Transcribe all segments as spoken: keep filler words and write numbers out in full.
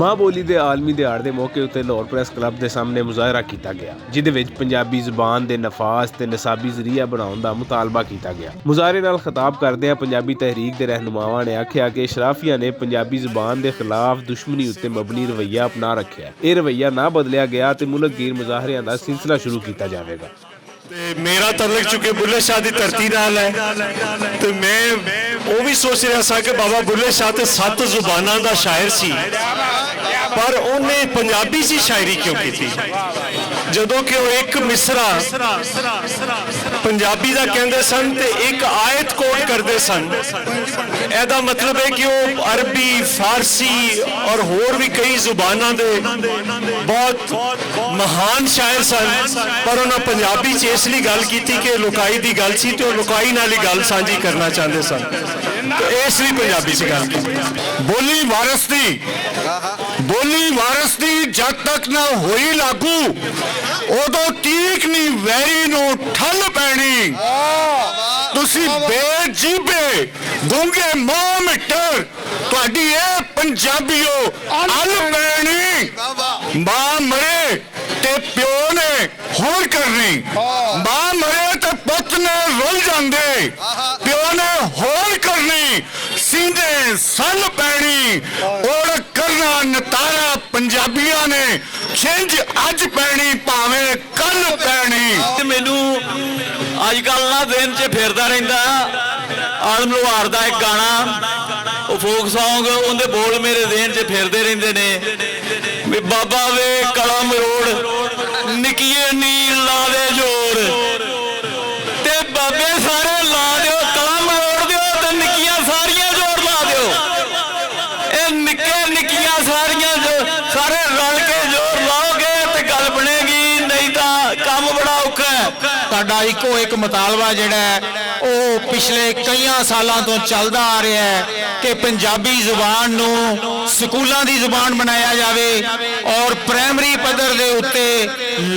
ماں بولی دے عالمی دیہاڑ دے موقع اتے لاہور پریس کلب دے سامنے مظاہرہ کیتا گیا، جس دے وچ پنجابی زبان دے نفاذ تے نصابی ذریعہ بناؤن دا مطالبہ کیتا گیا۔ مظاہرے نال خطاب کردیاں پنجابی تحریک دے رہنماواں نے آکھیا کہ اشرافیہ نے پنجابی زبان دے خلاف دشمنی اتے مبنی رویہ اپنا رکھیا ہے۔ اے رویہ نہ بدلیا گیا تے ملک گیر مظاہریاں دا سلسلہ شروع کیتا جاوے گا۔ تے میرا تعلق چونکہ بلے شاہ دی دھرتی نال ہے، تے میں او وی سوچ رہا سا کہ بابا بلے شاہ تے ست زباناں دا شاعر سی، پر اونے پنجابی چ شاعری کیوں کیتی؟ جدوں کہ او ایک مصرع پنجابی دا کہندے سن تے ایک آیت کوٹ کردے سن۔ ایہدا مطلب ہے کہ او عربی، فارسی اور ہور وی کئی زباناں دے بہت مہان شاعر سن، پر انہاں پنجابی چ اس لئی گل کیتی کہ لوکائی دی گل سی تے او لوکائی نال ہی گل سانجھی کرنا چاہندے سن، تے اس لئی پنجابی چ گل کیتی۔ بولی وارث دی، بولی وارث دی جد تک نہ ہوئی لاگو، ادو تیک نی ویری نو ٹھل پینی۔ تسی بے جیبے گونگے ماں مٹر، تہاڈی اے پنجابیو ال پینی۔ ماں مرے تے پیو نے ہور کرنی، ماں مرے تے پت نے رول جاندے، پیو نے ہور کرنی، سیندے سل پینی، اوڑ کرنا نتارا پنجابیاں نے، چھنج اج پینی پاویں کل پینی۔ تے مینوں اج کل نہ ذہن چ پھردا رہندا عالم لوہار دا ایک گانا، او فوک سانگ، اوندے بول میرے ذہن چ پھردے رہندے نے۔ وی بابا وے کلم روڑ، نکیے نی لا دے جوڑ۔ تے بابے سارے لا دیو، کلم روڑ دیو تے نکیاں ساریاں جوڑ لا دیو۔ اے نکے نکیاں ساریاں جو سارے رل کے جوڑ لاؤ گے تے گل بنے گی، نہیں تاں کم بڑا اوکھا ہے۔ ساڈا اکو اک مطالبہ جڑا ہے، او پچھلے کئیاں سالاں توں چلدا آ رہیا ہے کہ پنجابی زبان نوں سکولاں دی زبان بنایا جاوے اور پرائمری پدر دے اُتے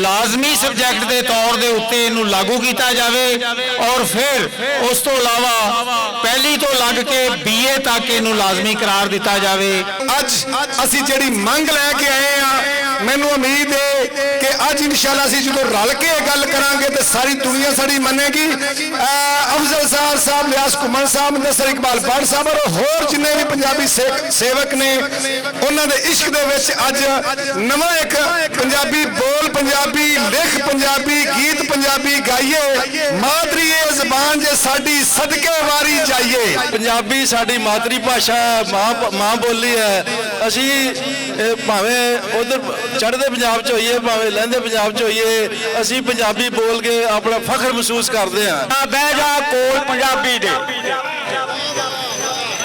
لازمی سبجیکٹ دے طور دے اُتے اینوں لاگو کیتا جاوے اور پھر اس توں علاوہ پہلی توں لگ کے بی اے تک اینوں لازمی قرار دتا جاوے۔ اج اسی جڑی منگ لے کے آئے ہاں، مینوں امید ہے کہ اج انشاءاللہ اسی جدوں رل کے یہ گل کراں گے تے ساری دنیا ساڈی منے گی۔ اے افضل سار صاحب، لیاس گھمن صاحب، نصر اقبال بٹ صاحب اور ہور جنہیں بھی پنجابی سیک-، سیوک نے، انہاں دے عشق دے وچ اج نواں ایک پنجابی بول، پنجابی لکھ، پنجابی گیت، پنجابی گائیے۔ مادری اے زبان جے ساڈی، صدقے واری جائیے۔ پنجابی ساڈی مادری بھاشا ہے، ماں، ماں بولی ہے۔ اسی، اے، بھاویں ادھر چڑھدے پنجاب چ ہوئیے، بھاویں لہندے پنجاب چ ہوئیے، اسی پنجابی بول کے اپنا فخر محسوس کردے ہاں۔ آ بہ جا کول پنجابی دے،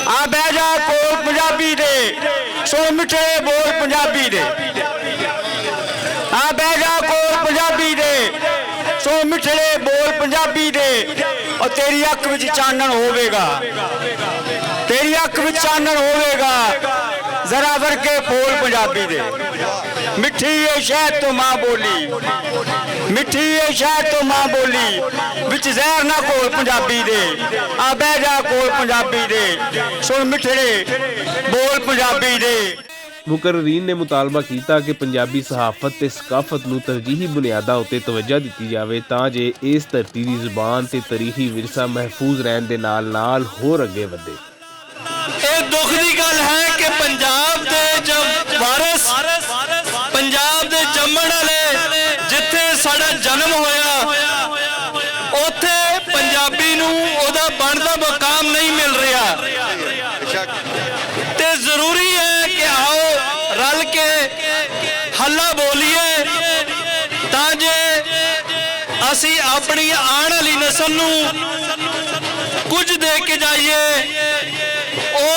آ بہ جا کول پنجابی دے، سن مٹھڑے بول پنجابی دے۔ آ بہ جا کول پنجابی دے، سن مٹھڑے بول پنجابی دے۔ او تیری اکھ وچ چانن ہووے گا، تیری اکھ وچ چانن ہووے گا، ذرا ورکے پھول پنجابی دے۔ مٹھی اے شہد تو ماں بولی، مٹھی اے شہد تو ماں بولی، وچ زہر نہ گھول پنجابی دے۔ آ بہ جا کول پنجابی دے، سن مٹھڑے بول پنجابی دے۔ مقررین نے مطالبہ کیتا کہ پنجابی صحافت تے ثقافت نوں ترجیحی بنیاداں اتے توجہ دتی جاوے تاں جے اس دھرتی دی زبان تے تاریخی ورثہ محفوظ رہن دے نال نال ہور اگے ودھے۔ اے دکھ دی گل ہے کہ پنجاب دے جم-، وارث، پنجاب دے جمن والے، جتھے ساڈا جنم ہویا، اوتھے پنجابی نوں اودا بندا مقام نہیں مل رہیا۔ تے ضروری ہے کہ آؤ رل کے ہلا بولیے تاں جے اسی اپنی آن والی نسل نوں کچھ دے کے جائیے۔ او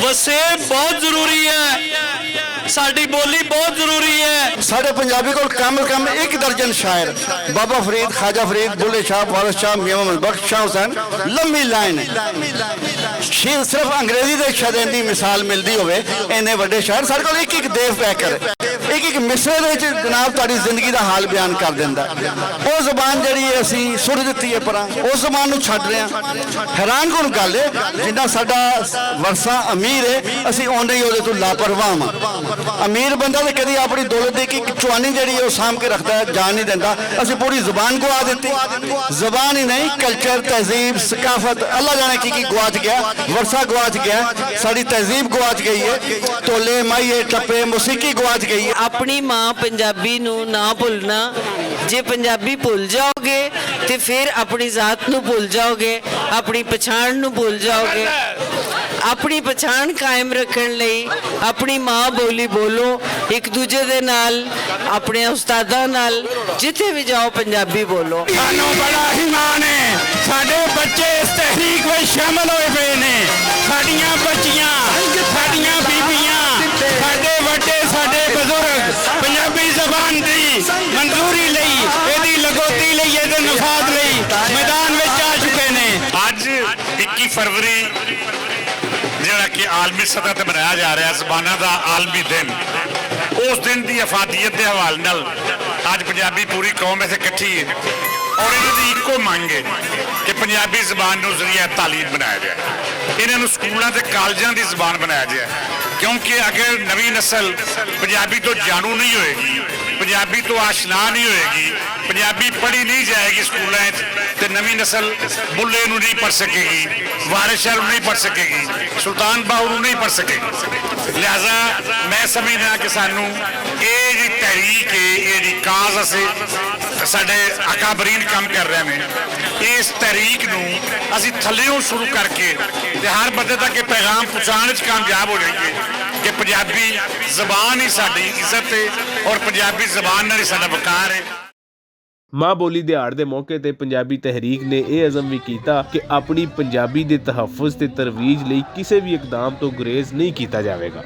وسیب بہت ضروری ہے۔ ساڈی بولی بہت ضروری ہے۔ ساڈے پنجابی کول کم از کم ایک درجن شاعر، بابا فرید، خواجہ فرید، بلے شاہ، وارث شاہ، میاں محمد بخش، شاہ حسین، لمبی لائن ہے۔ شی-، صرف انگریزی دے شاید اینی مثال ملدی ہوئے، اینے وڈے شاعر ساڈے کول ایک ایک دیو پہ کرے، ایک ایک مصرے دے وچ جناب تہاڈی زندگی دا حال بیان کر دیندا ہے۔ او زبان جڑی ہے اسی سٹ دتی ہے پراں، اس زبان نو چھڈ رہے ہاں۔ حیران کن گل ہے، جنہ ساڈا ورثہ امیر ہے، اسی اونے ہی اودے تو لاپرواہ ہاں۔ امیر بندہ تے کدی اپنی دولت دی ایک ایک چوانی جڑی ہے، وہ سام کے رکھدا ہے، جان نہیں دیندا۔ اسی پوری زبان گوا دتی، زبان ہی نہیں، کلچر، تہذیب، ثقافت، اللہ جانے کی کی گواچ گیا، ورثہ گواچ گیا، ساری تہذیب گواچ گئی ہے، ٹولے، ماہیے، ٹپے، موسیقی گواچ گئی ہے۔ اپنی ماں پنجابی نوں نہ بھولنا، جے پنجابی بھول جاؤ گے، تے پھر اپنی ذات نوں بھول جاؤ گے، اپنی پچھان نوں بھول جاؤ گے۔ اپنی پچھان قائم رکھن لئی اپنی ماں بولی بولو، ایک دوجے دے نال، اپنے استاداں نال، جتھے بھی جاؤ پنجابی بولو۔ سانوں بڑا ایمان ہے، ساڈے بچے اس تحریک وچ شامل ہوئے پئے نے۔ ساڈیاں بچیاں، ساڈیاں بیبیاں، ساڈے وڈے، ساڈے بزرگ پنجابی زبان دی منظوری لئی، ایدی لگوتی لئی، ایدے نفاذ لئی میدان وچ آ چکے نے۔ اج اکی فروری، جڑا کہ عالمی سطح تے منایا جا رہا ہے زباناں دا عالمی دن، اس دن دی افادیت دے حوالے نال اج پنجابی پوری قوم ایتھے اکٹھی ہے اور انہاں دی اکو منگ ہے کہ پنجابی زبان نوں ذریعہ تعلیم بنایا جائے، انہاں نوں سکولاں تے کالجاں دی زبان بنایا جائے، کیونکہ اگر نوی نسل پنجابی تو جانو نہیں ہوئے گی، پنجابی تو آشنا نہیں ہوئے گی، پنجابی پڑھی نہیں جائے گی سکولاں وچ، تے نوی نسل بلے نوں نہیں پڑھ سکے گی، وارث شاہ نوں نہیں پڑھ سکے گی، سلطان باہو نوں نہیں پڑھ سکے گی۔ لہذا میں سمجھنا کہ سانوں اے جی تحریک ہے، اے جی کاز اسے ساڈے اکابرین کم کر رہے ہیں، اس تحریک نوں اسی تھلیوں شروع کر کے تے ہر بندے تک یہ پیغام پہنچانے وچ کامیاب ہو جائیے کہ پنجابی زبان ہی ساڈی عزت ہے اور پنجابی زبان نال ہی ساڈا وقار ہے۔ ماں بولی دیہاڑ دے موقع تے پنجابی تحریک نے اے عزم وی کیتا کہ اپنی پنجابی دے تحفظ تے ترویج لئی کسے وی اقدام تو گریز نہیں کیتا جاوے گا۔